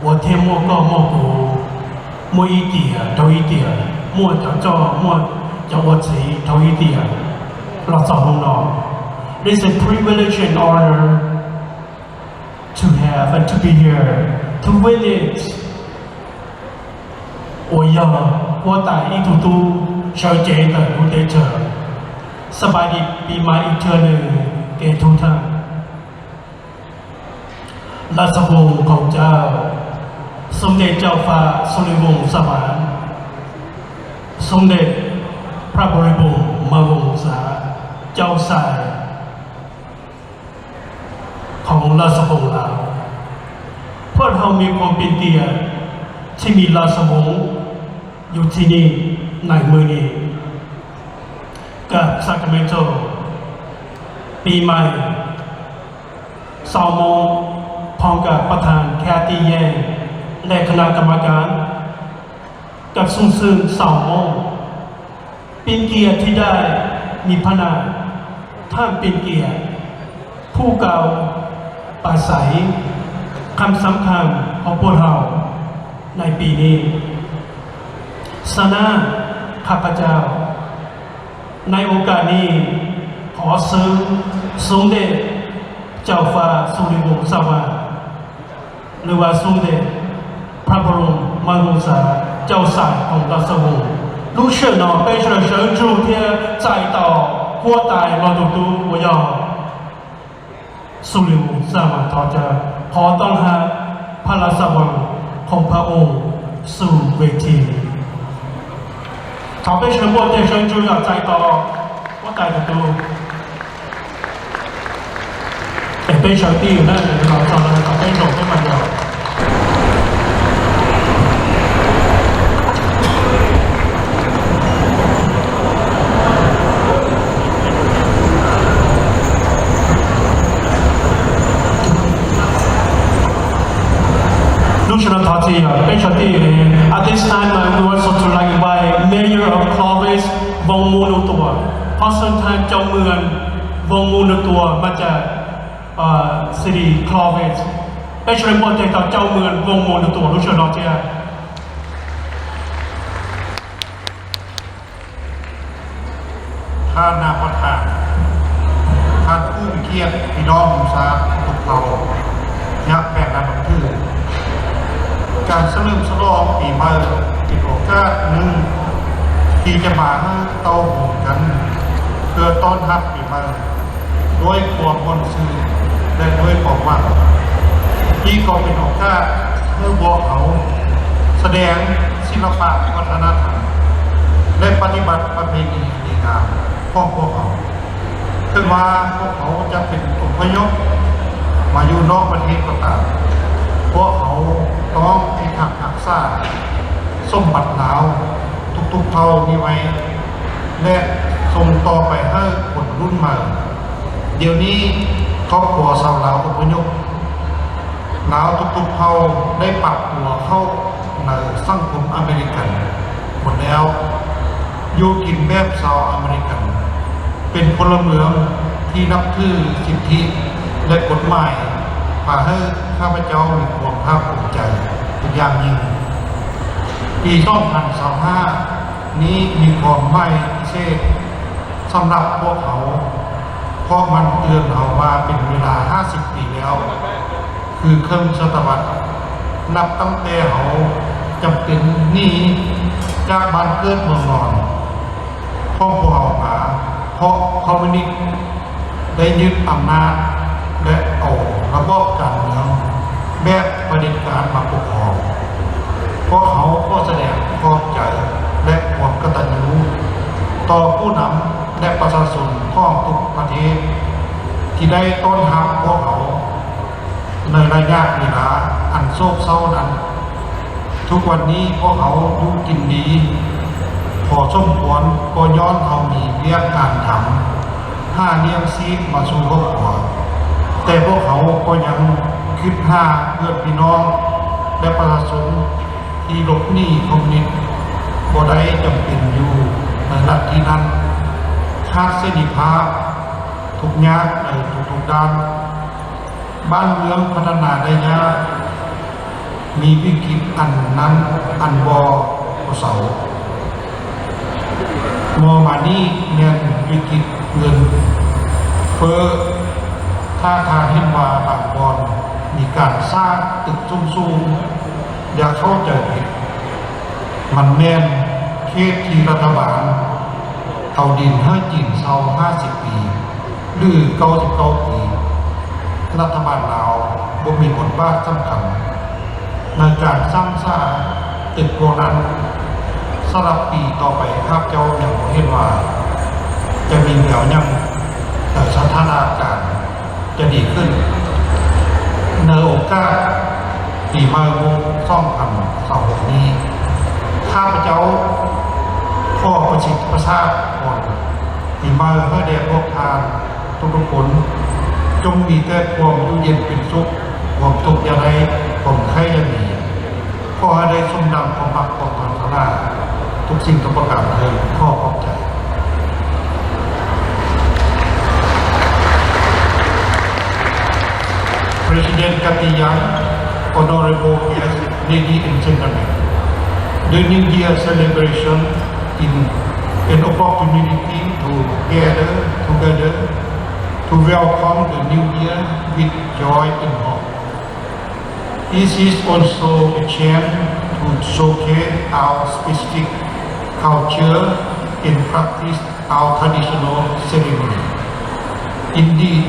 我天莫告莫古，莫一点都一点，莫叫叫莫叫我谁都一点，老早弄弄。It's a privilege and honor to have and to be here to witness. 我要我带一嘟嘟小姐的蝴蝶结。สบายดีปีใหม่อีกเทื่อหนึ่งแก่ทุกท่าน ລາຊະວົງຂອງເຈົ້າ ສົມເດັດເຈົ້າຟ້າສຸລິວົງສະຫວັນ ສົມເດັດພະບໍລິວົງມະວົງສາ ເຈົ້າຊາຍຂອງລາຊະວົງລາວ. ພວກເຮົາມີຄວາມເປັນກຽດທີ່ມີລາຊະວົງຢູ່ທີ່ນີ້ໃນມື້ນີ້ ກັບ Sacramento ປີໃໝ່ ຊາວໂມງ ພ້ອມກັບປະທານ Kathy Yang ແລະ ຄະນະກຳມະການ ກັບຊຸ່ມຊື່ນຊາວໂມງ ເປັນກຽດທີ່ໄດ້ມີພະນາງທ່ານເປັນກຽດຜູ້ກ່າວປາໄສຄຳສຳຄັນຂອງພວກເຮົາໃນປີນີ້. ສະນັ້ນ ຂ້າພະເຈົ້າ ໃນໂອກາດນີ້ ຂໍເຊີນສົມເດັດເຈົ້າຟ້າສຸລິວົງສະຫວັນ ຫຼືວ່າສົມເດັດພະບໍລົມມະວົງສາເຈົ້າຊາຍຂອງລາຊະວົງ 如此呢，非常的神助天在到国台老都督，我要 ສຸລິວົງສະຫວັນ ຂໍຕ້ອນຮັບພະລາຊະວັງຂອງພະອົງສູ່ເວທີ. ເຂົາໄປເຊີນບົດເຕະເຊີນຈູຢາກໃຈຕໍ່ຫົວໃຈປະຕູ ເປັນເປັນເຊີນຕີຢູ່ນັ້ນເລີຍ ເຂົາເຈົ້າເລີຍເຂົາໄປສົ່ງໃຫ້ມັນດຽວ. ລູກຊາວທາວຈີນເປັນຊາວຈີນ. At this time, I would also to like invite Mayor of Clovis, ວົງມູນອຸຕົວ ຂໍເຊີນທ່ານເຈົ້າເມືອງວົງມູນອຸຕົວ ມາຈາກ ເອີ city Clovis ໄປເຊີນບົດໃຈຕໍ່ເຈົ້າເມືອງວົງມູນອຸຕົວ ລູກຊາວທາວຈີນ. ທ່ານນາຍປະທານ, ທ່ານຜູ້ມີກຽດ, ພີ່ນ້ອງຊາວທຸກເຜົ່າ ຍາກແປກນານັບຖື, ການສະເຫຼີມສະຫຼອງປີໃໝ່ເປັນໂອກາດໜຶ່ງທີ່ຈະມາເຕົ້າໂຮມກັນ ເພື່ອຕ້ອນຮັບປີໃໝ່ ດ້ວຍຄວາມມ່ວນຊື່ນ ແລະ ດ້ວຍຄວາມຫວັງ. ນີ້ກໍເປັນໂອກາດໃຫ້ພວກເຮົາສະແດງສິລະປະວັດທະນະທຳ ແລະ ປະຕິບັດປະເພນີອັນດີງາມຂອງພວກເຮົາ. ເຖິງວ່າພວກເຮົາຈະເປັນອົບພະຍົບມາຢູ່ນອກປະເທດກໍຕາມ, ພວກເຮົາຕ້ອງພິທັກຮັກສາສົມບັດລາວທຸກໆເຜົ່ານີ້ໄວ້ ແລະ ສົ່ງຕໍ່ໄປໃຫ້ຄົນລຸ້ນໃໝ່. ດຽວນີ້ຄອບຄົວຊາວລາວອົບພະຍົບລາວທຸກໆເຜົ່າໄດ້ປັບຕົວເຂົ້າໃນສັງຄົມອາເມລິກັນໝົດແລ້ວ, ຢູ່ກິນແບບຊາວອາເມລິກັນ, ເປັນພົນລະເມືອງທີ່ນັບຖືສິດທິ ແລະ ກົດໝາຍ, ພາໃຫ້ຂ້າພະເຈົ້າມີຄວາມພາກພູມໃຈເປັນຢ່າງຍິ່ງ. ປີສອງພັນຊາວຫ້ານີ້ມີຄວາມໝາຍພິເສດ ສຳລັບພວກເຮົາ, ເພາະມັນເຕືອນເຮົາວ່າເປັນເວລາຫ້າສິບປີແລ້ວ, ຄືເຄິ່ງສະຕະວັດ, ນັບຕັ້ງແຕ່ເຮົາຈຳເປັນໜີຈາກບ້ານເກີດເມືອງນອນຂອງພວກເຮົາມາ, ເພາະຄອມມູນິດໄດ້ຍຶດອຳນາດ ແລະ ເອົາລະບອບການເມືອງແບບຜະເດັດການມາປົກຄອງ. ພວກເຮົາຂໍສະແດງຂອບໃຈ ແລະ ຄວາມກະຕັນຍູຕໍ່ຜູ້ນຳ ແລະ ປະຊາຊົນຂອງທຸກປະເທດ ທີ່ໄດ້ຕ້ອນຮັບພວກເຮົາໃນໄລຍະເວລາອັນໂສກເສົ້ານັ້ນ. ທຸກວັນນີ້ພວກເຮົາຢູ່ກິນດີພໍສົມຄວນ ກໍຍ້ອນເຮົາມີວຽກງານທຳ ຫາລ້ຽງຊີບມາສູ່ຄອບຄົວ, ແຕ່ພວກເຮົາກໍຍັງຄິດຫາເພື່ອນພີ່ນ້ອງ ແລະ ປະຊາຊົນທີ່ຫຼົບໜີຄອມມູນິດບໍ່ໄດ້ຈຳເປັນຢູ່ໃນລັດທີ່ນັ້ນ, ຂາດເສລີພາບ, ທຸກຍາກໃນທຸກໆດ້ານ, ບ້ານເມືອງພັດທະນາໄດ້ຍາກ. ມີວິກິດອັນນັ້ນອັນບໍ່ເຊົາ. ມໍ່ມານີ້ແມ່ນວິກິດເງິນເຟີ້, ຖ້າທ່ານເຫັນວ່າບາງບ່ອນມີການສ້າງຕຶກສູງໆ, ຢ່າເຂົ້າໃຈຜິດ. ມັນແມ່ນເຂດທີ່ລັດຖະບານເອົາດິນໃຫ້ຈີນເຊົ່າຫ້າສິບປີ ຫຼື ເກົ້າສິບເກົ້າປີ. ລັດຖະບານລາວບໍ່ມີບົດບາດສຳຄັນໃນການສ້າງສາຕຶກພວກນັ້ນ. ສຳລັບປີຕໍ່ໄປ, ຂ້າພະເຈົ້າຍັງບໍ່ເຫັນວ່າຈະມີແນວຫຍັງ ແລະ ສະຖານະການ ຈະດີຂຶ້ນ. ໃນໂອກາດປີໃໝ່ມົ້ງສອງພັນຊາວຫົກນີ້, ຂ້າພະເຈົ້າຂໍປະສິດປະສາດພອນປີໃໝ່ໃຫ້ແດ່ພວກທ່ານທຸກໆຄົນ, ຈົ່ງມີແຕ່ຄວາມຢູ່ເຢັນເປັນສຸກ, ຄວາມທຸກຢ່າໄດ້, ຄວາມໄຂ້ຢ່າມີ. ຂໍໃຫ້ໄດ້ສົມດັ່ງຄວາມມັກຄວາມປາດຖະໜາທຸກສິ່ງທຸກປະການເທີ້ນ. ຂໍຂອບໃຈ. President Katiyan, honorable guests, ladies and gentlemen, the New Year celebration is an opportunity to gather together to welcome the new year with joy and hope. It is also a chance to showcase our specific culture and practice our traditional ceremony. Indeed,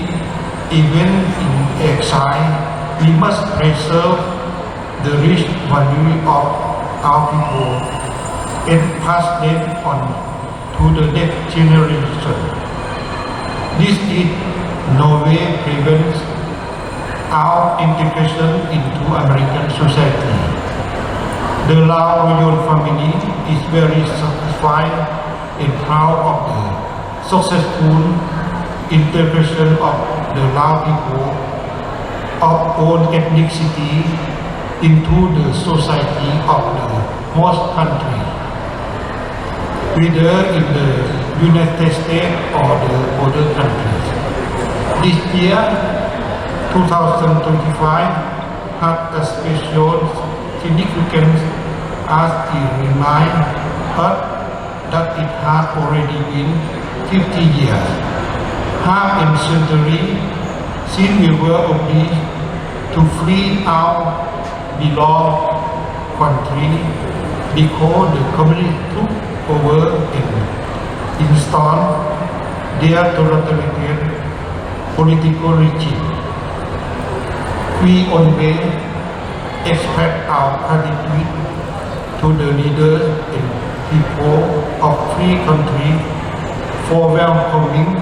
even in exile, we must preserve the rich value of our people and pass them on to the next generation. This in no way prevents our integration into American society. The Lao royal family is very satisfied and proud of the successful integration of the Lao people of all ethnicity into the society of the host country, whether in the United States or the other countries. This year, two thousand twenty-five, has a special significance as it reminds us that it has already been fifty years, half a century, since we were obliged to flee our beloved country because the communists took over and installed their totalitarian political regime. We always express our gratitude to the leaders and people of free country for welcoming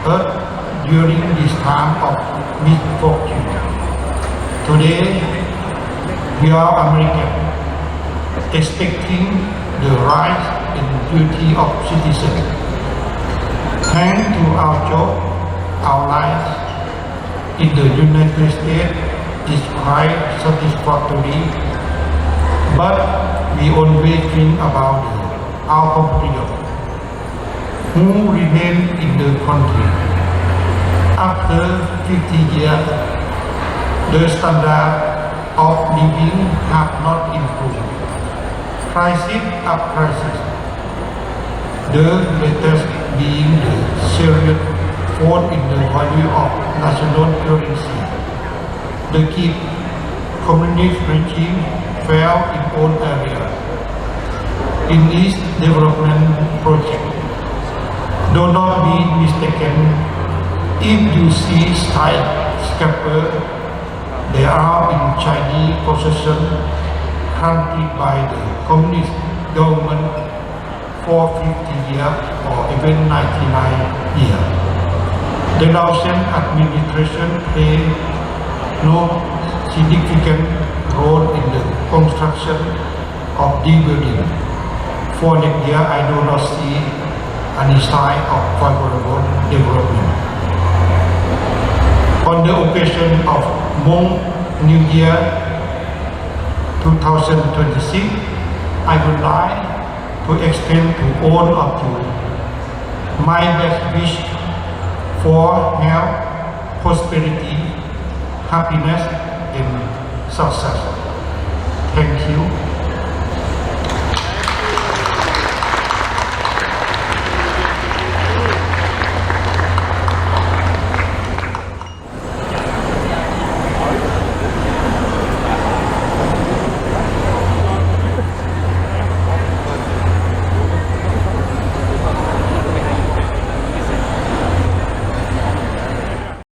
us during this time of misfortune. Today, we are American, expecting the rights and duty of citizens. Thanks to our job, our lives in the United States is quite satisfactory, but we always think about our compatriots who remain in the country. After fifty years, the standard of living have not improved. Crisis after crisis, the latest being the serious fall in the value of national currency. The Kyiv communist regime failed in all areas in its development project. Do not be mistaken if you see skyscraper, they are in Chinese possession, granted by the communist government for fifty years or even ninety-nine years. The Laotian administration play no significant role in the construction of the building. For next year, I do not see any sign of favorable development. On the occasion of Hmong New Year two thousand twenty-six, I would like to extend to all of you my best wish for health, prosperity, happiness, and success. Thank you.